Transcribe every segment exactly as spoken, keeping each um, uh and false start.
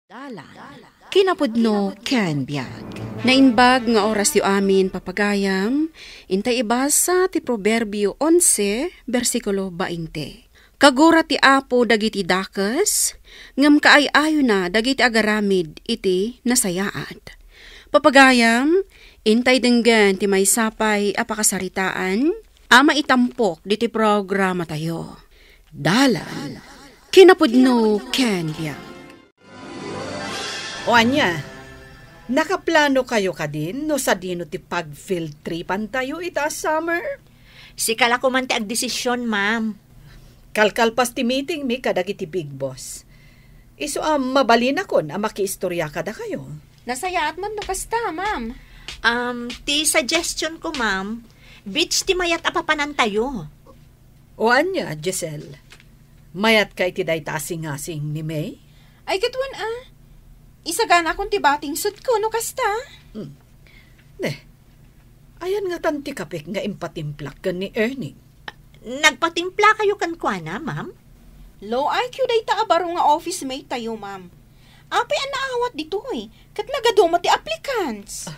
Dalan, kinapudno ken biag. Naimbag nga orasyo amin, papagayam, intay ibasa ti Proverbio onse, bersikulo bainte. Kagura ti Apo dagiti dakes, ngem kaay-ayona dagiti agaramid iti nasayaat. Papagayam, intay denggen ti maysa pay a pakasaritaan a maitampok diti programatayo. Dalan, kinapudno ken biag. O ania, nakaplano kayo kadin no sadino ti pag-field tripan tayo ita a summer? Sika la koman ti agdesisyon, ma'am. Kalkalpas ti meeting mi kadagiti big boss. Isu a mabalinakon a makiistorya kadakayo. Nasayaat man no kasta, ma'am. Um, ti suggestion ko, ma'am, beach ti mayat a papanantayo. O ania, Giselle? Mayat ka iti dayta a singasing ni May? Ay, ket wen a. Isaganakon ti bating suit ko no kasta. Hmm. Ne, ayan ngatan ti kapek nga impatimplak ken ni Erning? Nagpatimplak kayo kenkuana, ma'am? Low I Q dayta a baro nga office mate tayo, ma'am. Apay a naawat ditoy, ket nagadu met ti applicants.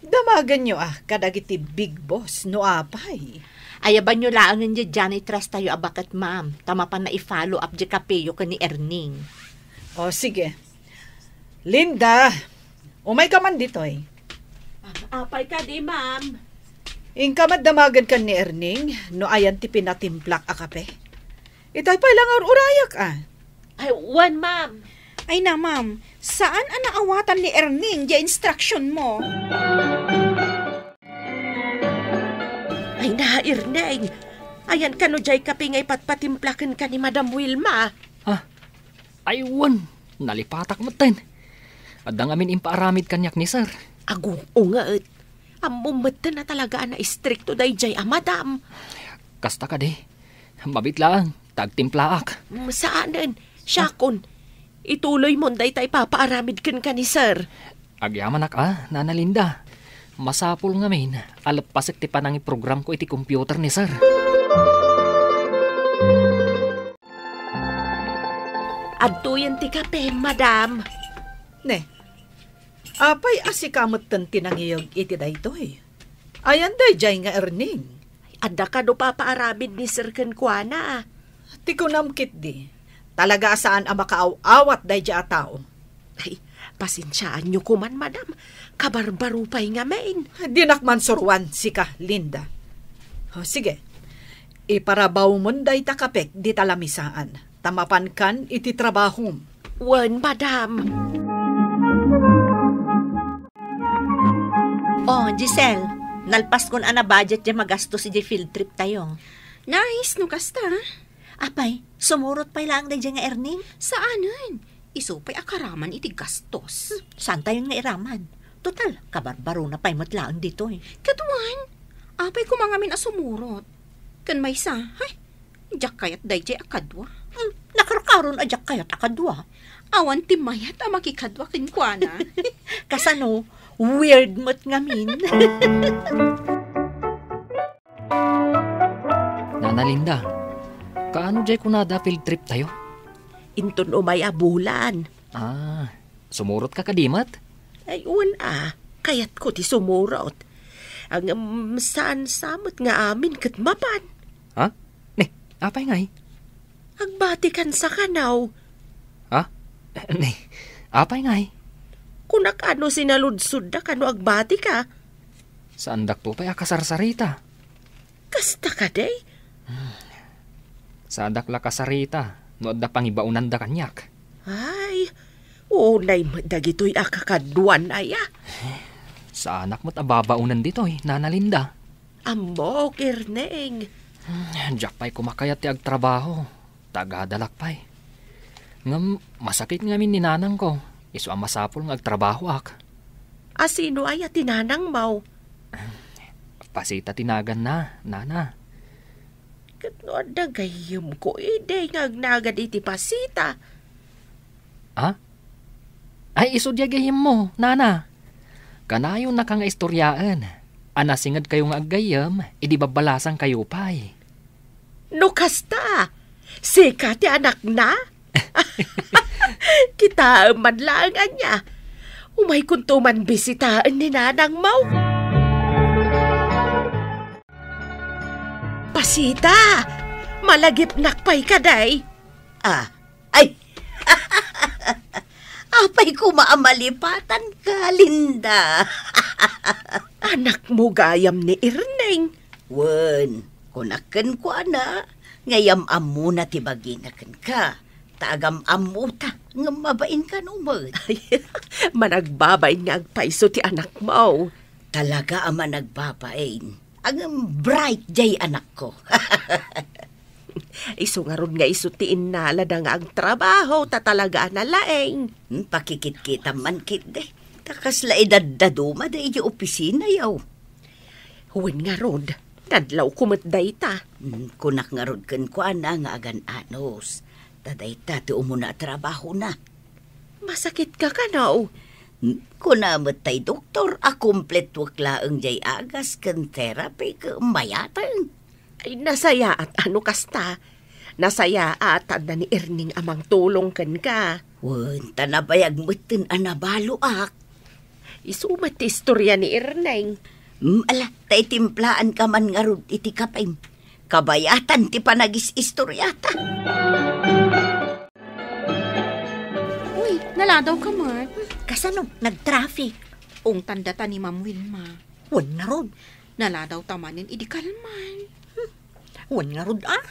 Damagenyo a kadagiti big boss no apay. Ayabanyo laengen diay janitress tayo a baket, ma'am, ta mapanna i-follow up diay kapeyo ken ni Erning. O, sige. Linda, umayka man ditoy. Ah, apay kadi, ma'am? Inka met damagen ken ni Erning no ayan ti pinatimplak a kape. Itay pay la nga ur-urayak a. Ay, wen, ma'am. Ay na, ma'am, saan a naawatan ni Erning diay instruction mo? Ay na, Erning. Ayan kano diay kape nga ipatpatimpla kenka ni Madam Wilma? Ah, ay wen, nalipatak metten. Adda ngamin impaaramid kaniak ni Sir. Agunget. Ammom metten a talaga a naistrikto daydiay a madam. Kasta kadi, mabiit laeng ta agtimplaak. Mm, saanen. Siakon, ituloymon dayta ipapaaramid kenka ni Sir. Agyamanak a, Nana Linda. Masapul ngamin a leppasek ti panangiprogramko iti computer ni Sir. Adtoyen ti kape, madam. Ne, apay a sika metten ti nangiyeg iti daytoy? Ayan daydiay nga Erning? Adda kano papaaramid ni Sir kenkuana. Ti kunam ketdi, talaga a saan a makaaw-awat daydiay a tao. Ay, pasensiaanyo koman, madam. Kabarbaro pay ngamin. Dinak man suroan sika, Linda. O, sige. Iparabawmon dayta kapek dita lamisaan, ta mapankan iti trabahom. Wen, madam. O, Giselle, nalpaskon a nabudget diay magastos idiay field trip tayo. Nice no kasta. Apay, sumurot pay laeng daydiay nga Erning? Saanen. Isu pay a karaman iti gastos. Hmm, saantayon nga iraman? Total, kabarbarona pay met laeng ditoy. Ket wen, apay koma ngamin a sumurot? Ken maysa, hay, diak kayat daydiay a kadua. Hmm, nakarkaron a diak kayat a kadua. Awan ti mayat a makikadua kenkuana. Kasano? Weird met ngamin. Nana Linda, kaano diay kunada field trip tayo? Inton umay a bulan. Ah, sumurotka kadi met? Ay, wen a, kayatko ti sumurot. Ngem saan sa met nga amin ket mapan. Ha? Ne, apay ngay? Agbatikan sa kano. Ha? Ne, apay ngay? Kunak ano sinaludsodda kano agbatika? Saandakto pay a kasarsarita. Kasta kadi? Saanak la kasarita no adda pangibaonanda kaniak. Ay, unay met dagitoy a kakaduan aya. Saanak met a babaonan ditoy, Nana Linda. Ammok, Erning. Diak pay koma kayat ti agtrabaho. Tagadalak pay. Ngem masakit ngamin ni nanangko. Isu a masapul nga agtrabahoak. A sino aya ti nanangmo? Pasita ti naganna, nana. Ket no adda gayyemko idi nga agnagad iti Pasita? Ha? Ay, isu diay gayyemmo, nana. Kanayonnaka nga istoryaen a nasingedkayo nga aggayyem idi babbalasangkayo pay. No kasta, sika ti anakna? Kitaem man laeng ania. Umaykonto man bisitaen ni nanangmo. Pasita, malagipnak pay kadi. Ah, ay. Apay koma a malipatanka, Linda? Anakmo gayam ni Erning. Wen, kunak kenkuana, nga yam-ammona ti bagina kenka. Ta agam-ammota, ngem mabainka no met. Ay, managbabain nga agpayso ti anakmo. Talaga a managbabain. Ngem bright jay anakko. Isu ngarud nga isu ti innalada nga agtrabaho, ta talaga a nalaing. Hmm, pakikitkitam man ketdi. Ta kasla idaddaduma daydi opisinayo. Wen ngarud, nadlawko met dayta. Hmm, kunak ngarud kenkuana nga agan-anos. Ta dayta ti umuna a trabahona. Masakitka kano? Hmm, kuna met tay doktor a kumpletoek laeng jay agas ken therapy ket mayateng. Ay, nasayaat a no kasta. Nasayaat ta adda ni Erning a mangtulong kenka. Wen, ta nabayag metten a nabaloak. Isu met ti istoria ni Erning. Mm, ala, ta itimplaanka man ngarud iti kapim. Kabayatan ti panagis-istoriata. Uy, naladawka met. Kasano? Nag-traffic. Ungtan data ni Ma'am Wilma. Wen ngarud. Naladawta manen idi kalman. Hmm. Wen ngarud, ah?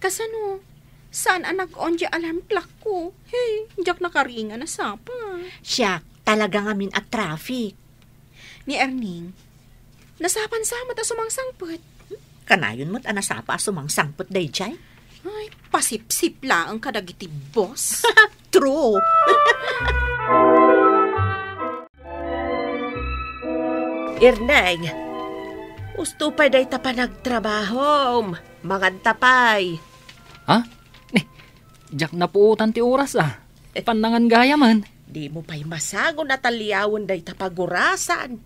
Kasano? Saan a nag-on di alarm clock ko? Hey, diak nakaringa a nasapa. Siak, talaga ngamin a traffic. Ni Erning, nasapan sa met a sumangsangpet. Kanayon met a nasapa a sumangsangpet daydiay? Ay, pasipsip laeng kadagiti boss. True. Erneng, usto pay dayta panagtrabahom. Manganta pay. Ha? Ni, diak napuotan ti oras, ah. Pannangan gayamen. Dimo pay masango a taliawen dayta pagurasan.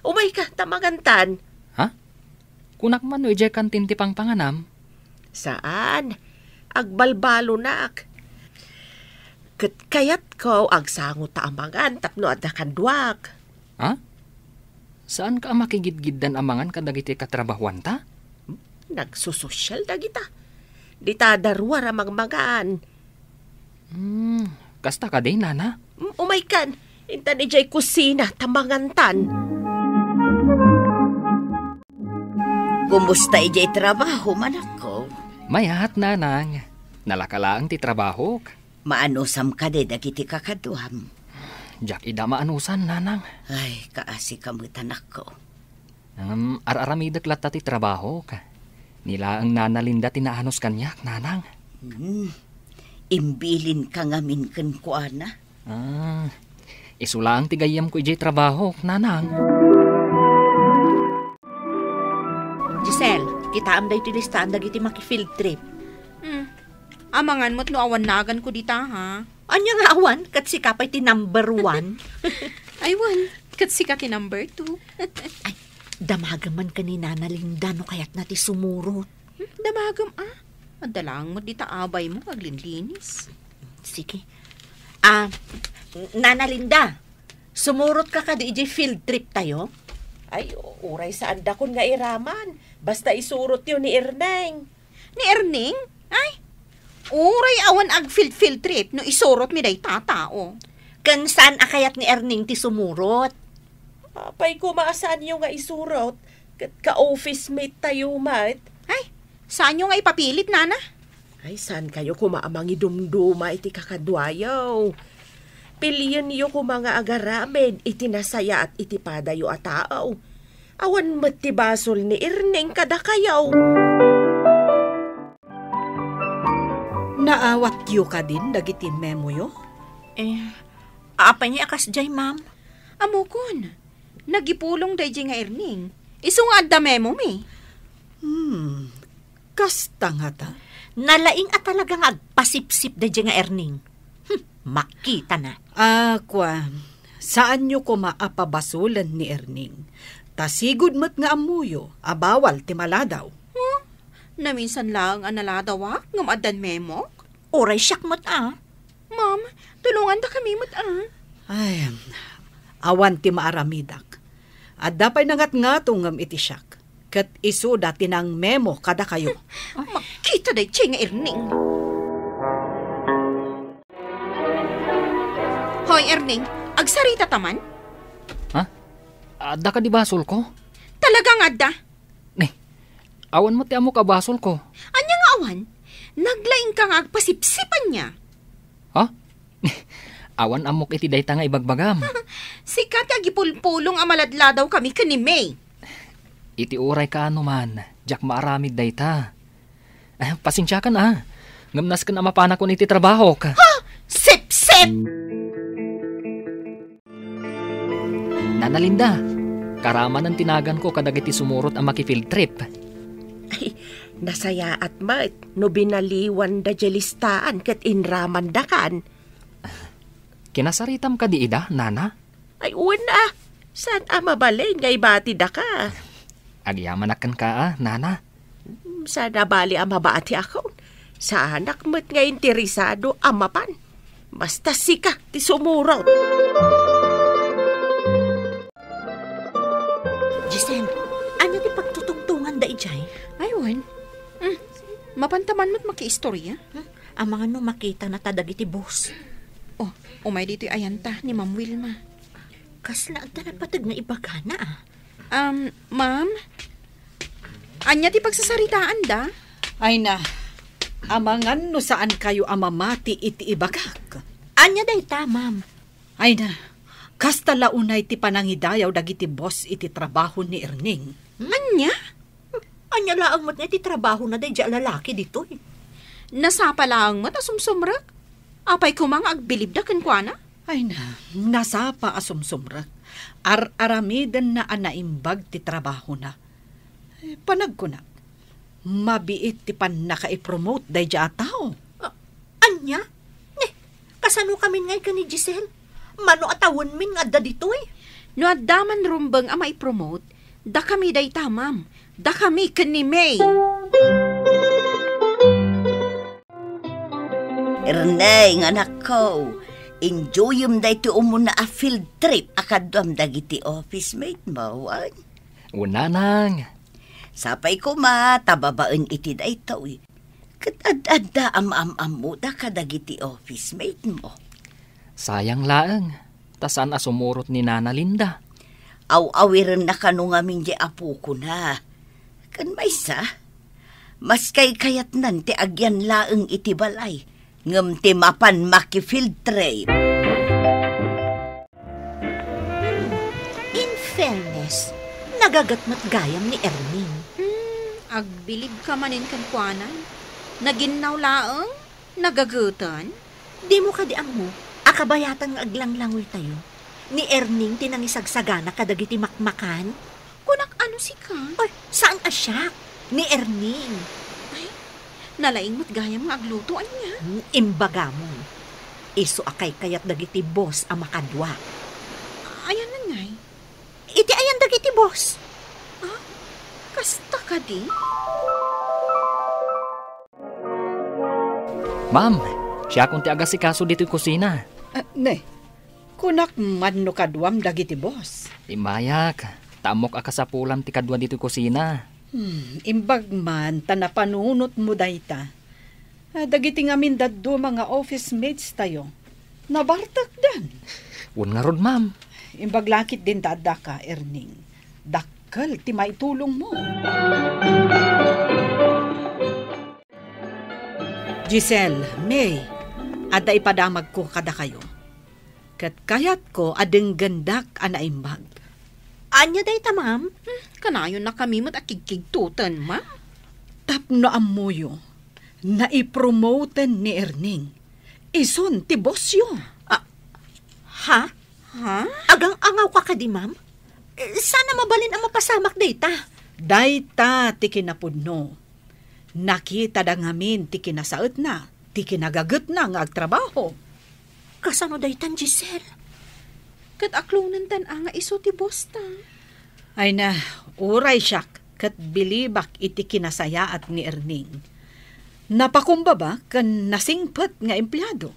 Umayka, ta mangantan. Ha? Kunak man no idiay kantin ti pangpanganam? Saan. Agbalbalonak. Ket kayatko, agsango ta a mangan tapno adda kaduak. Ha? Saanka a makigidgiddan a mangan kadagiti katrabahuanta? Nagsososyal dagita. Dita daruar a mangmangan. Hmm, kasta kadi, nana? Mm, umaykan. Intan idiay kusina ta mangantan. Kumusta idiay trabaho, manakko? Mayat, nanang. Nalaka laeng ti trabahok. Maanusam kadi dagiti kakaduam? Diak ida maanusan, nanang. Ay, kaasika met, anakko. Ngem ar-aramidek latta ti trabahok. Ni laeng Nana Linda ti naanus kaniak, nanang. Hmm. Imbilinka ngamin kenkuana? Ah, isu laeng ti gayyemko idiay trabahok, nanang. Giselle, kitaem daytoy listaan dagiti maki-field trip. Hmm. Amangan met no awan naganko dita, ha? Ania nga awan? Ket sika pay ti number one. Ay, wen, ket sika ti number two. Ay, damagem man ken ni Nana Linda no kayatna ti sumurot. Hmm, damagem, ah? Adda laeng met dita abaymo nga aglinlinis. Sige. Ah, Nana Linda, sumurotka kadi idiay field trip tayo? Ay, uray saandakon nga iraman. Basta isurotyo ni Erneng. Ni Erning? Ay, uray awan ag-field-field trip no isurotmi dayta a tao. Ken saan a kayat ni Erning ti sumurot? Apay koma a saanyo nga isurot, ket ka-office mate tayo met. Ay, saanyo nga ipapilit, nana? Ay, saankayo koma a mangidumduma iti kakaduayo? Pilienyo koma nga agaramid iti nasayaat iti padayo a tao. Awan met ti basol ni Erning kadakayo. Naawatyo kadin dagiti memoyo? Eh, apay nga a kasdiay, ma'am? Ammokon, nagipulong daydiay nga Erning. Isu nga adda memomi. Hmm, kasta ngata. Nalaing a talaga nga agpasipsip daydiay nga Erning. Hmm, makitana. Ah, kua, saanyo koma a pabasolen ni Erning. Ta sigud met nga ammoyo a bawal ti maladaw. Huh? Naminsan laeng a naladawak ngem addan memok? Uray siak met a. Ma'am, tulongandakami met, ah. Ay, awan ti maaramidak. Adda pay nangatngato ngem iti siak, ket isuda ti nangmemo kadakayo. Makita daytoy nga Erning. Hoy, Erning, agsarita ta man? Ha? Adda kadi basolko? Talaga nga adda. Ni, awan met ti ammok a basolko. Ania nga awan? Naglaingka nga agpasipsip ania? Ha? Awan ammok iti dayta nga ibagbagam. Sika ti agipulpulong a maladladawkami ken ni May. Iti uray kaano man, diak maaramid dayta. Ah, pasensiakan, ah. Ngem nasken a mapanakon iti trabahok. Ha? Sipsip! Nana Linda, karamanen ti naganko kadagiti sumurot a maki-field trip. Ay, nasayaat met no binaliwanda diay listaan ket inramandakan. Kinasaritam kadi ida, Nana? Ay, wen a. Saan a mabalin nga ibatidaka? Agyamanak kenka, a, Nana. Hmm, saan a bali a mabatiakon. Saanak met nga interesado a mapan. Basta sika ti sumurot. Giselle, ania ti pagtutungtonganda idiay? Ay, wen. Hmm. Mapanta man met makiistorya? Hmm. Amangan no makitana ta dagiti boss. Oh, umay ditoy ayanta ni Ma'am Wilma. Kasla adda napateg nga ibagana, ah. Um, ma'am? Ania ti pagsasaritaanda? Ay na, amangan no saankayo a mamati iti ibagak. Ania dayta, ma'am? Ay na, kasta la unay ti panangidayaw dagiti boss iti trabaho ni Erning. Ania? Ania laeng met nga iti trabahona daydiay a lalaki ditoy? Nasapa laeng met a sumsumrek. Apay koma nga agbilibda kenkuana? Ay na, nasapa a sumsumrek. Ar-aramidenna a naimbag ti trabahona. Eh, panagkunak, mabiit ti pannakaipromote daydiay a tao. Ah, ania? Ne, kasanokamin ngay ken ni Giselle? Mano a tawenmin nga adda ditoy? No adda man rumbeng a maipromote, dakami dayta, ma'am. Dakami ken ni May. Erneng, anakko, enjoyem daytoy umuna a field trip a kaduam dagiti office mate mo, wen? Wen, nanang. Sapay koma ta babaen iti daytoy, ket ad-adda a maam-ammoda kadagiti office mate mo. Sayang laeng, ta saan a sumurot ni Nana Linda. Aw-awirenna kano ngamin diay apokona. Ken maysa, mas kaykayatnan ti agyan laeng iti balay, ngem ti mapan maki-field trip. In fairness, nagaget met gayam ni Erning. Hmm, agbilibka manen kenkuana. Naginnaw laeng, nagageten. Dimo kadi ammo a kabayatan nga aglanglangoytayo, ni Erning ti nangisagsagana kadagiti makmakan? Kunak a no sika? Ay, saan a siak, ni Erning. Ay, nalaing met gayam nga agluto, ania? Hmm, imbagamon. Isu a kaykayat dagiti boss a makadua. Ayan ngay? Iti ayan dagiti boss? Ah, kasta kadi? Ma'am, siakon ti agasikaso ditoy kusina. Ah, ne, kunak man no kaduam dagiti boss. Immayak, ta ammok a kasapulam ti kadua ditoy kusina. Hmm, imbag man ta napanunotmo dayta. Ah, dagiti ngamin dadduma nga office mates tayo, nabartekdan. Wen ngarud, ma'am. Imbag la ketdin ta addaka, Erning. Dakkel ti maitulongmo. Giselle, May, adda ipadamagko kadakayo. Ket kayatko a denggendak a naimbag. Ania dayta, ma'am? Hmm, kanayonnakami met a kigkigtoten, ma'am. Tapno ammoyo, naipromoten ni Erning. Isun ti bossyo. Ah, ha? Ha? Agang-angawka kadi, ma'am? Eh, saan a mabalin a mapasamak dayta? Dayta ti kinapudno. Nakitada ngamin ti kinasaetna, ti kinagagetna nga agtrabaho. Kasano daytan, Giselle? Ket aklonentan a nga isu ti boss ta. Ay na, uray siak ket bilibak iti kinasayaat ni Erning. Napakumbaba ken nasingpet nga empleado.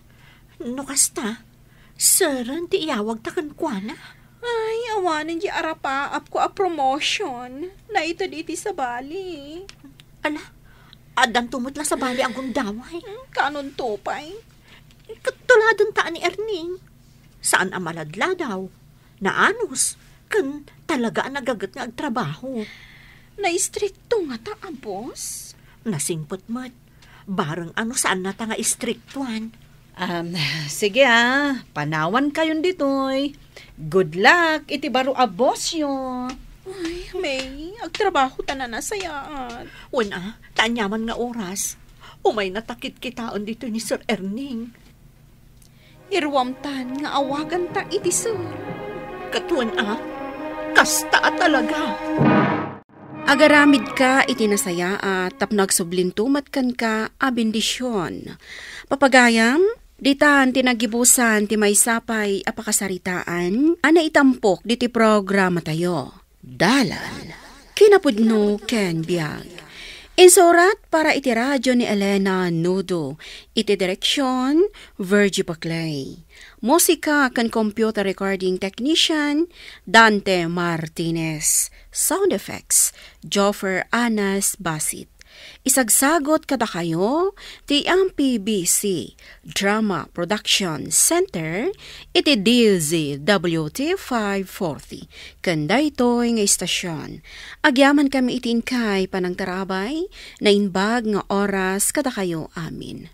No kasta, saan ti iyawagta kenkuana? Ay, awanen di arapaapko a promotion. Naited iti sabali. Ala, addanto met la sabali a gundaway. Hmm, kaanonto pay? Ket tuladenta ni Erning. Saan a maladladaw. Naanus, ken talaga a nagaget nga agtrabaho. Naistrikto ngata a boss? Nasingpet met. Bareng no saannata nga istriktuan. Um, sige ah, panawankayon ditoy. Good luck iti baro a bossyo. Ay, May, agtrabaho ta a nasayaat. Wen a, ta aniaman nga oras. Umaynata kitkitaen ditoy ni Sir Erning. Iruamtan nga awaganta iti sir. Ket wen a, kasta a talaga. Agaramidka iti nasayaat tapno agsublinto met kenka a bendision. Papagayam, ditan ti naggibusan ti maysa pay a pakasaritaan a naitampok diti programatayo. Dalan, kinapudno ken biag. Insurat para iti radio ni Elena Nudo. Iti direksion, Virgie Paclay. Musika ken computer recording technician, Dante Martinez. Sound effects, Joffer Anas Basit. Isagsagot kadakayo ti M P B C Drama Production Center iti D Z W T five forty. Ken daytoy nga istasion, agyamankami iti inkay panangtarabay, naimbag nga oras kadakayo amin.